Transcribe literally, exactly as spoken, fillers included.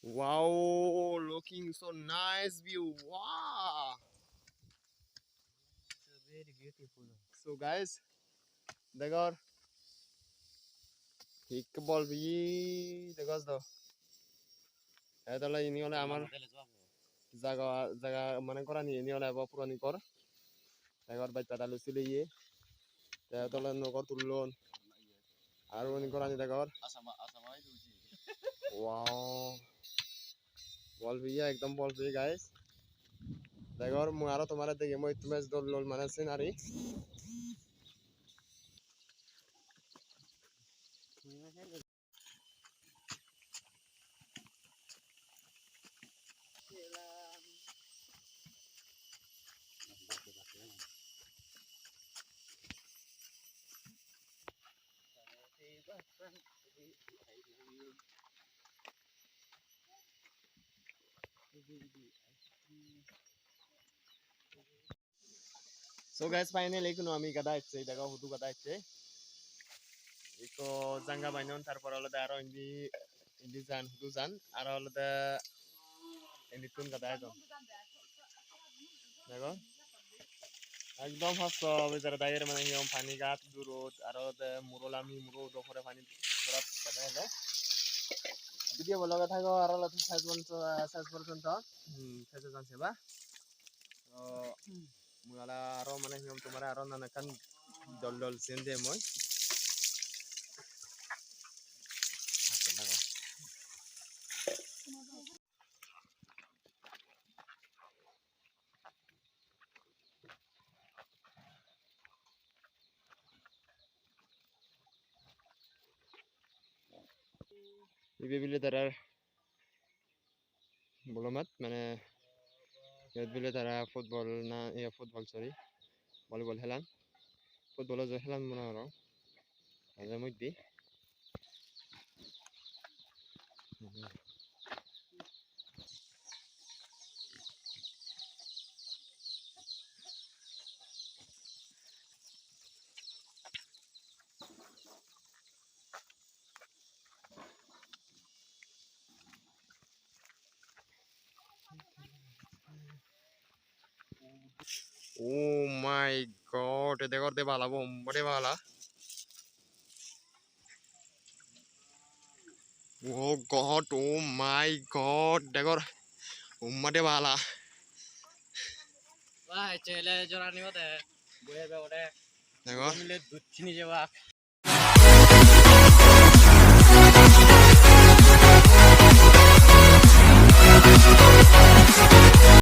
Wow, looking so nice view. Wow. So very beautiful. So guys, degor. Thik bol peye degos do. Te tole ini ole amar jaga, jaga mane gorani ini ole ebo puroni gor. Degor bej pada lusi leye. Te tole nuo gor tullon. Aro uni gorani degor. Wow. Bol peye, ekdom bol peye, guys. Degor, mui aro tomare degem, oi, tumi dol dol mane scenery. So guys, finally ekkuno ami gada ecche, dego hudu gada ecche. Ekko janga bainon, tar pore olode aro indi, indi jan, hudu jan, aro olode indittun gada ejon. Dego? Ekdom hosto, bidire dagire mane hi hom pani gat durot, aro olode muro lami, muro udo pore pani pora gada elo. Video bo loge thago, aro olode ses porjonto, ses porjonto, hmm, ses jan seba. To mui ole aro mane hi hom tomare aro nana ekkan dol dol siyen dem mui. Ibe bile tarar bolo mat, mane iyot bile tara football na, iya, football, sorry, volleyball helan. Football-o je helan mone gorong. Maje moddhe. Oh my God, degor de bala bo, umbade bala. Oh God, oh my God, degor, umbade bala. Wah, chele jorani ode. Boye be ode. Degor. Mile dut chini jebak.